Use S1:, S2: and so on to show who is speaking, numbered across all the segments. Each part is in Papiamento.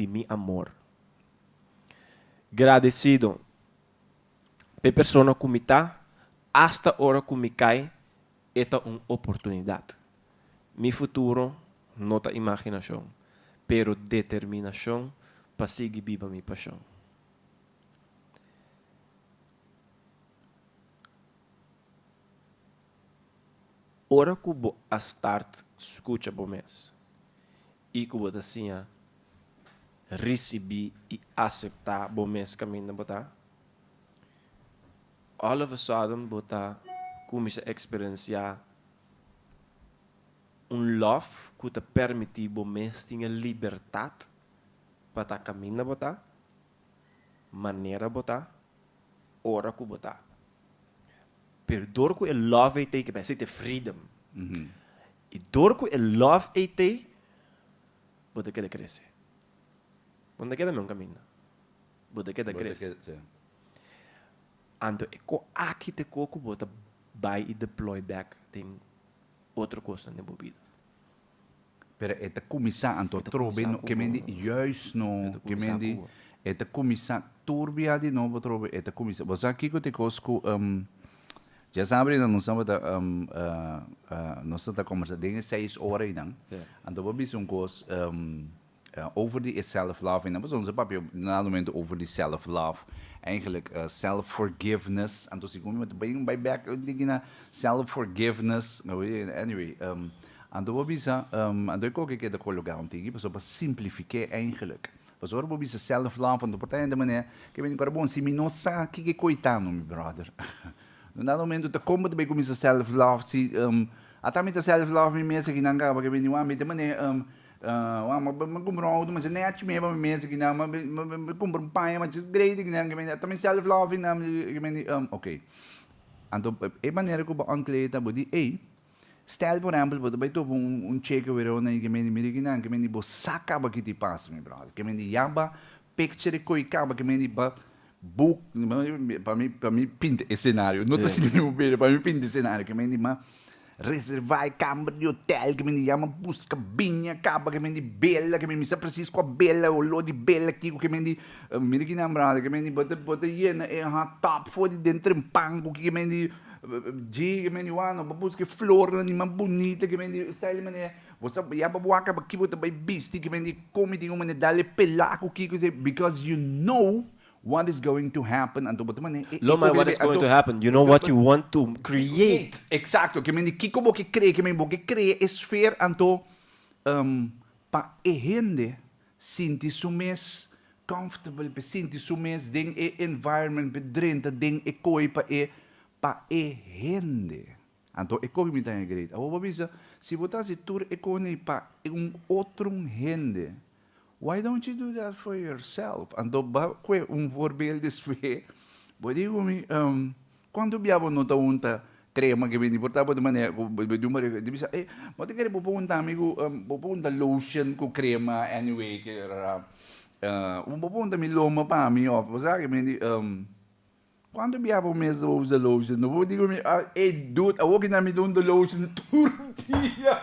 S1: di mi amor. Gradesido p'e persona ku mi ta, asta ora ku mi kai, e ta un oportunidat. Mi futuro no ta imaginashon, pero determinashon pa sigui biba mi pashon. Ora ku bo a start skucha bo mes i ku bo ta siña risibí i aseptá bo mes kaminda bo ta, all of a sudden bo ta kuminsá eksperensiá un lòf ku ta permití bo mes tin e libertat pa ta kaminda bo ta, manera bo ta, ora ku bo ta. Pero dor ku e love ei t'ei, ke mester ta e freedom. I dor ku e love ei t'ei, bo ta keda krese. Bo no ta keda meun kaminda. Bo ta keda krese. Anto e ko aki ta e ko ku bo ta bai i deploy bek den otro kosnan den bo bida.
S2: Pero e ta kuminsá anto trobe no ke men di juist no ke men di e ta kuminsá tur bia di nobo trobe e ta kuminsá bo sa kiko ta e kos ku dja sabri nan nos tabata nos tabata kombersá den e seis ora einan anto bo a bisa un kos over di e self love einan pasobra nos a papia na dado momento over di self love eigenlijk self forgiveness anto segun mi ta bai bek na self forgiveness anyway. Anto bo bisa, anto e koke keda kologá un tiki pasobra pa simplifik'é eigenlijk. Pasobra ora bo bisa self love anto por ta hende manera ke bini kora bon si mi no sa kiko e koitá no mi brother. Un dado momento ta kon bo ta bai kuminsá self love si ata mi ta self love mi mes akinan kaba ke bini wak mi ta manera wak mi kumpra un auto masha nèchi mi pa mi mes akinan mi kumpra un paña masha great akinan ke bini ata mi self love akinan ke bini ok. Anto e manera ku bo ankleed ta bo di ey. Stel por ehempel bo ta bai topa un cheke werona y ke mende mira kinan ke mende bo sa kaba ki ti pasa mi brother ke mende ya ba picture e koy kaba ke mende ba book pa mi pa mi pinta e scenario no ta asina mi pero pa mi pinta e scenario ke mende ma reserva e kamber di hotel ke mende ya ma buska biña kaba ke mende bela ke mende mi sa precies kua bela olor di bela kiko ke mende mira kinan brother ke mende bo ta bo ta yena e hot tub for di den trempan ku ke mende Dje ke meni wano bo buska e flornan di mas bunita ke meni style manera bo sa ya bo wak aba ki bo ta bai bisti ke meni komi tin un manera dal e pela ku kiko esei because you know what is going to happen anto bo ta manera e
S1: Lo mai what is going to happen you know what you want to create.
S2: Exacto ke meni kiko bo ke krea ke meni bo ke krea e sfeer anto pa e hende Sinti su mes comfortable p'e sinti su mes den e environment p'e drenta den e koe pa e pa e hende. Anto e koe mi ta haña great. Awor bo bisa si bo ta hasi tur e koe pa un otro hende why don't you do that for yourself? Anto ba koe un voorbeeld despues bo di ku mi Cuanto bia bo no ta unta crema ke bini por ta bo ta manera ku bo di un pareha di bisa ey bo ta kere bo por unta mi ku bo por unta lotion ku crema anyway ke bo por unta mi loma pa mi of bo sa ke mi di cuanto bia bo mes ta usa lotion no bo di ku mi ey dude awor ki nan mi ta unta lotion tur dia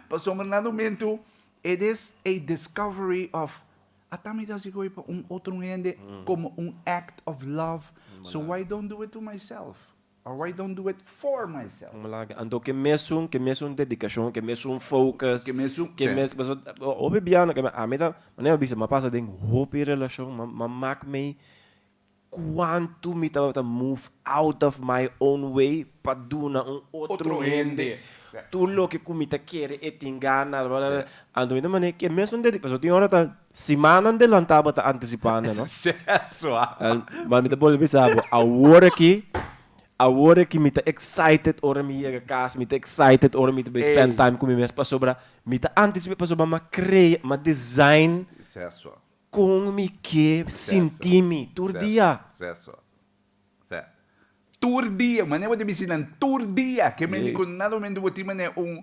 S2: pasobra na momento it is a discovery of Ata mi ta hasi koe pa un otro hende komo un act of love, so why don't do it to myself? Or why don't do it for myself?
S1: Anto ke mesun, ke mesun dedikashon, ke mesun focus, ke mesun, ke mes, pasobra hopi biaha ke ami ta, manera mi a bisa, mi a pasa den hopi relashon, mi a mak mei Cuanto mi tabata move out of my own way pa duna un otro hende tur loke cu mi ta kere e tin gana anto mi ta mane ke mesun dedi pasobra tin ora ta simannan delanta bo ta anticipando no ma mi ta bolbe bisa bo awor aki awor aki mi ta excited ora mi yega cas mi ta excited ora mi ta bay spend time cu mi mes pasobra mi ta anticipa pasobra mi a crea mi a design Kon mi ke sinti mi tur dia?
S2: Seso. Se. Tur dia. Manera bo ta bisa nan tur dia. Ke men di ku nada momento bo tin manera un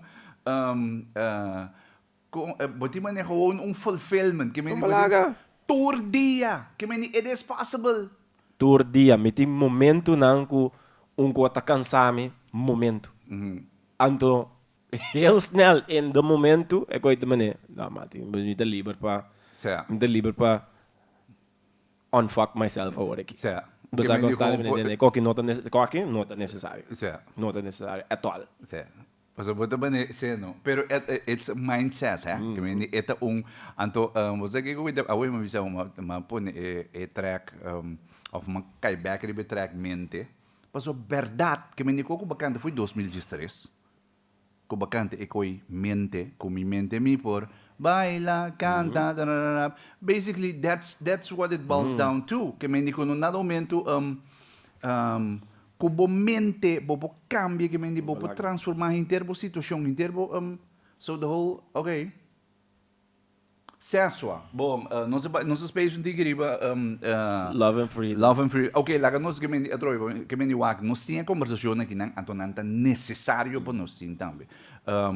S2: bo tin manera gewoon un fulfillment. Ke men di bo tin tur dia. Ke men di it is possible.
S1: Tur dia. Mi tin momentunan ku un ku a ta kansa mi momento. Anto heel snel in de momento e koe ta manera, no mati, mi ta liber pa. Mi ta liber pa unfuck myself awor aki. Bo sa kon sta mi entende? Koki no ta koki no ta necesario. No ta necesario at all.
S2: Pasobra bo ta bane sey no. Pero it's a mindset hè. Ke mende e ta un anto bo sa kiko mi ta awe mi bisa bo mi a pone e track of mi a kai bek riba e track mente. Pasobra bèrdat ke mende koko bo a kanta foi 2013. Ku bo a kanta e koi mente ku mi mente mi por baila kanta tararara. Basically that's that's what it boils down to. Ke mende ku no nada momento Ku bo mente bo por kambia ki mente bo por transforma henter bo situashon henter bo so the whole ok Sesua bo nos a nos a space un tiki riba
S1: Love and freedom
S2: Love and freedom ok laga nos ki mente atrobe ki mente wak nos tin e kombersashon akinan anto nan ta nesesario pa nos tin tambe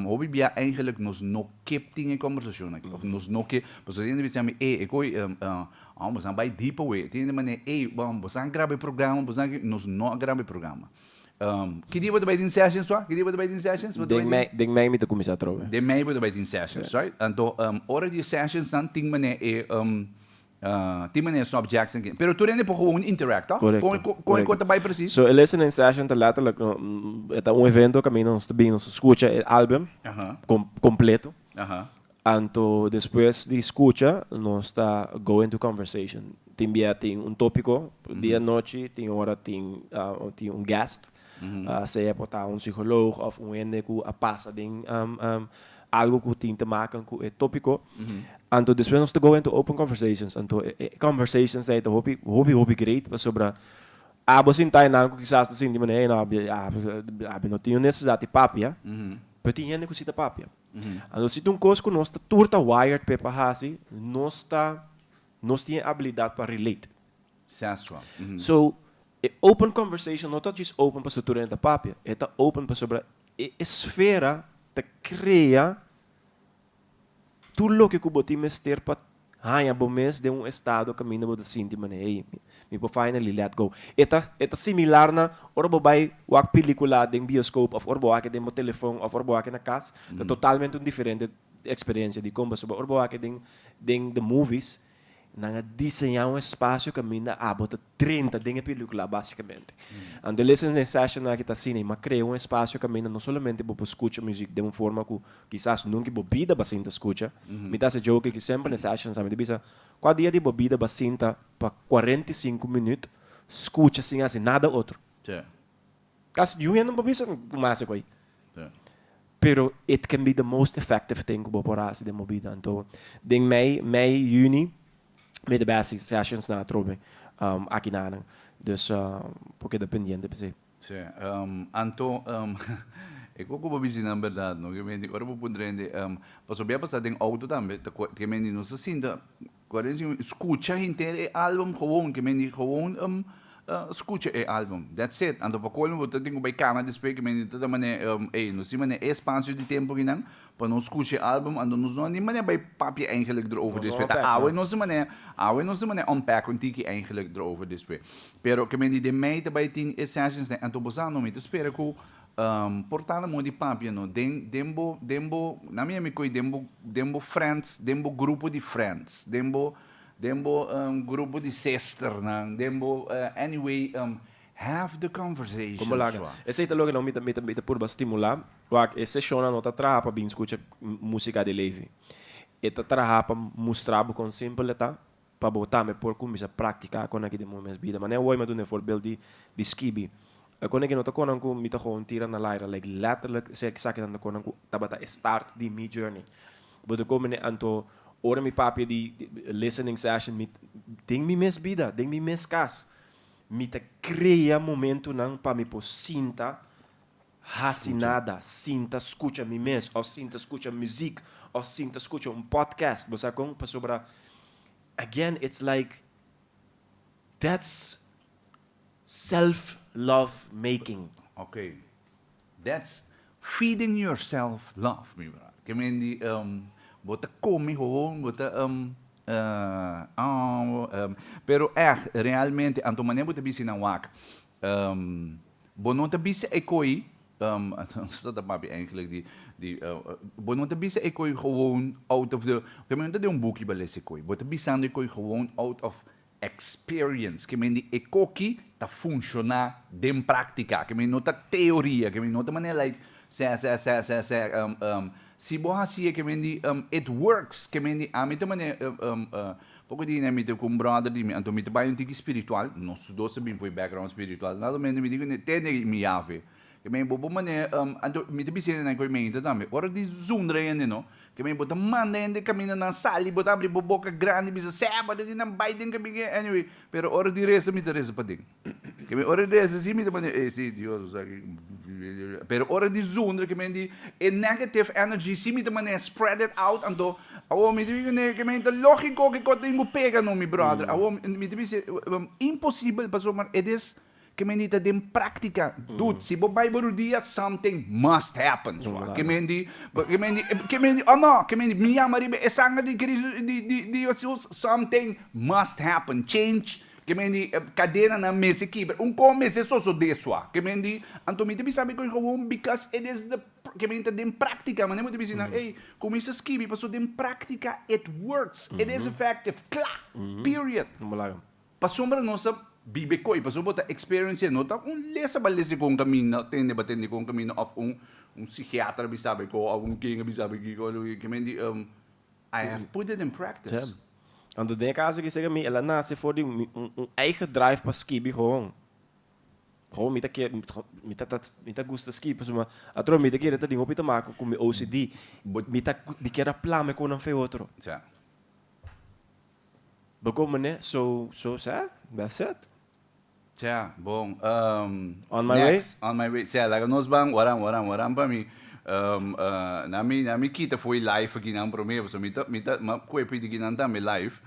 S2: hopi bia eigenlik nos no ke tin e kombersashon aki of nos no ke pasobra tin hende bisa mi e e koi Oh, boso a bai deep away. Tin hende manera, ey, bon, boso a graba e programa, boso a, nos no a graba e programa. Um, ki dia bo ta bai tin sessions twa? Ki dia bo ta bai tin sessions? Bo ta
S1: Den
S2: bai tin-
S1: mei, den mei mi ta kuminsá atrobe.
S2: Den mei bo ta bai tin sessions, right? Anto, um, ora di e sessions nan tin manera e, um, uh, tin manera subjects nan Pero tur hende por gewoon interact, toch?
S1: Korekto,
S2: Kon, kon, kon e
S1: korekto.
S2: kos ta bai precies?
S1: So e listening session ta letterlijk, no, e ta un evento kaminda nos ta bin, nos ta skucha e album kom, kompleto. Anto despues di scucha nos ta go into conversation. Tin bia tin un topico di anochi, tin ora tin tin un guest, sea por ta un psicoloog of un hende cu a pasa den algo cu tin te maken cu e topico. Anto despues nos ta go into open conversations. Anto e conversations ei ta hopi hopi hopi great pasobra abo sinta einan cu kisas ta sinti manera, hey no abi no tin un necesidad di papia, pero tin hende cu si ta papia. Anto si ta un kos ku nos ta tur ta wired p'e pa hasi, nos ta nos tin e abilidat pa relate.
S2: Sesua.
S1: So, e open conversation no ta djis open pasobra tur hende ta papia, e ta open pasobra e esfera ta krea tur loke ku bo tin mester pa Haña bo mes den un estado kaminda bo ta sinti manera, hey, mi por finally let go. E ta, e ta similar na ora bo bai wak pelicula den bioscoop of ora bo wak e den bo telefon of ora bo wak e na kas, ta totalmente un diferente experiencia. Dikon? Pasobra ora bo wak e den, den the movies, nan a diseñá un espacio kaminda abo ta drenta den e pelicula basicamente. Anto e listening session aki ta asina, i crea un espacio kaminda no solamente bo por scucha muziek den un forma ku Kisas nunca bo bida bo a sinta scucha. Mi ta haci joke aki semper na e sessions, mi ta bisa, Cua dia di bo bida bo a sinta pa 45 minuut scucha sin haci nada otro? Casi niun hende no por bisa cu mi a haci cu ai. Pero it can be the most effective thing cu bo por haci den bo bida. Anto, den mei, mei, juni, mi ta bay haci sessions na atrobe aki na nan. Dus, por keda pendiente p'esey.
S2: Sí, anto e koko bo bisti nan berdad no, ke mende ora bo puntra hende, pasobra bia pasa den auto tambe ta ke mende nos ta sinta skucha henter e album gewoon, ke mende gewoon skucha e album, that's it, anto pa kolmo bo ta tin ku bai kana despues ke mende ta ta manera ey nos tin manera e espasio di tempo kinan pa nos skucha e album, anto nos no tin manera bai papia eigenlijk erover despues, ta awe nos tin manera, awe nos tin manera unpack un tiki eigenlijk erover despues. Pero ke men di den mei ta bai tin e sessions den, anto bo sa no, mi ta spera ku por ta na modo di papia no, den den bo den bo na mi ami koe den bo den bo friends den bo grupo di friends den bo den bo grupo di sisternan den bo anyway have the conversation
S1: Como laga.
S2: sua.
S1: Esei ta loke no mi ta mi ta mi ta purba stimula. Wak e seshonnan no ta traha pa bin skucha musika di Levi. E ta traha pa mustra bo kon simpel e ta Pa bo tambe por cuminsa practica con aki den bo mes bida. Manera hoy mi a duna e voorbeeld di di skibi. E con aki no ta conan cu mi ta gewoon tira na laira, like letterlijk esakinan ta conan cu tabata e start di mi journey. Bo ta come anto ora mi papia di listening session mi den mi mes bida, den mi mes cas, mi ta crea momentonan pa mi por sinta Hasi nada, sinta skucha mi mes òf sinta skucha muzik òf sinta skucha un podcast, bo sa kon? Pasobra again it's like that's self love making.
S2: Ok, that's feeding yourself love mi brother. Ke men di bo ta kome gewoon, bo ta pero ègt realmente anto manera bo ta bisti nan wak. Bo no ta bisa e koi. Um, dat papia eigenlijk di, bo no ta bisa e koi gewoon out of the, ke men no ta den un buki bo a lesa e koi. Bo ta bisando e koi gewoon out of experience. Ke men di e koki ta funciona den práktika. Ke men no ta teoria. Ke men no ta manera like se se se se se si bo hasi, ke men di it works. Ke men di ami ta manera poko dia mi ta ku un brother di mi, anto mi ta bai un tiki spiritual. Nos dos bin fo'i background spiritual. Nada men mi digo tende mi yafe. Ke men bo bo manera anto mi ta bisando nan koi mente tambe. Ora di zundra hende no. Ke men bo ta manda hende camina nan sali, bo ta abri bo boca grandi bisa seba de nan bai den camina anyway. Pero ora di reza mi ta reza pa den. Ke men ora di reza si mi ta manda eh si Dios o sea, pero ora di zundra, ke men di e negative energy si mi ta manda spread it out. Anto awo mi ta ne ke men ta logico ke ko tengo pega no, mi brother. Awo mi ta bisa impossible paso maar it is ke men di ta den práktika. Dude, si bo bai bo rudia, something must happen. So, ke men di, oh no, ke men di, mi yama riba e sanger di Cristo di Jesus, something must happen. Change. Ke men di kadena nan mester kibra. Un kos mester sosodé swa. Ke men di, anto mi ta bisa mi gewoon because it is the ke men ta den práktika. Maar mi ta bisa nan, hey, kuminsá skibi, paso den práktika it works. It is effective. Kla. Period.
S1: Vamos lá.
S2: Pasobra nos a biba koi, pasobra bo ta experience, no ta un lesa ba lesa kon camino, tende ba tende kon camino, of un psikiatra bisabe ko, of un ken bisabe kiko, ke men di, I have put it in practice.
S1: Sí. Anto den kaso ku sega mi, el a nase for di un eigen drive pa skibi gewoon. Gewoon mi ta ke mi ta gusta skibi, so ma atro mi ta kere ta di hopi ta mako ku mi OCD. Mi kier a plame ku nan fe otro.
S2: Ja.
S1: Bekomen ne, so sa, that's it.
S2: Tja, bon.
S1: On my way?
S2: Next, on my way. Sia, laga nos ban, waran, waran, waran pa mi. Na mi kita fo'i live aki nan promé, so mi ta, ma kue pidi ki nan tambe live.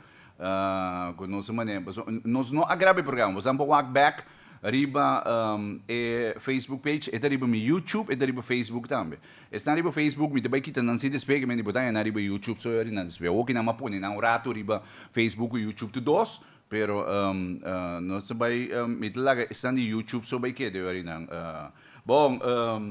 S2: Ku nos mane, so, nos no a graba e programa, bo por wak back riba e Facebook page, e ta riba mi YouTube, e ta riba Facebook tambe. Está riba Facebook, mi ta bai kita nan si despues, ke men di botar na riba YouTube, so ori nan despues. Oki nan ma pone nan un rato riba Facebook i YouTube tu dos, pero nos bai, mi ta laga esnan di YouTube so bai kede ori nan. Bon.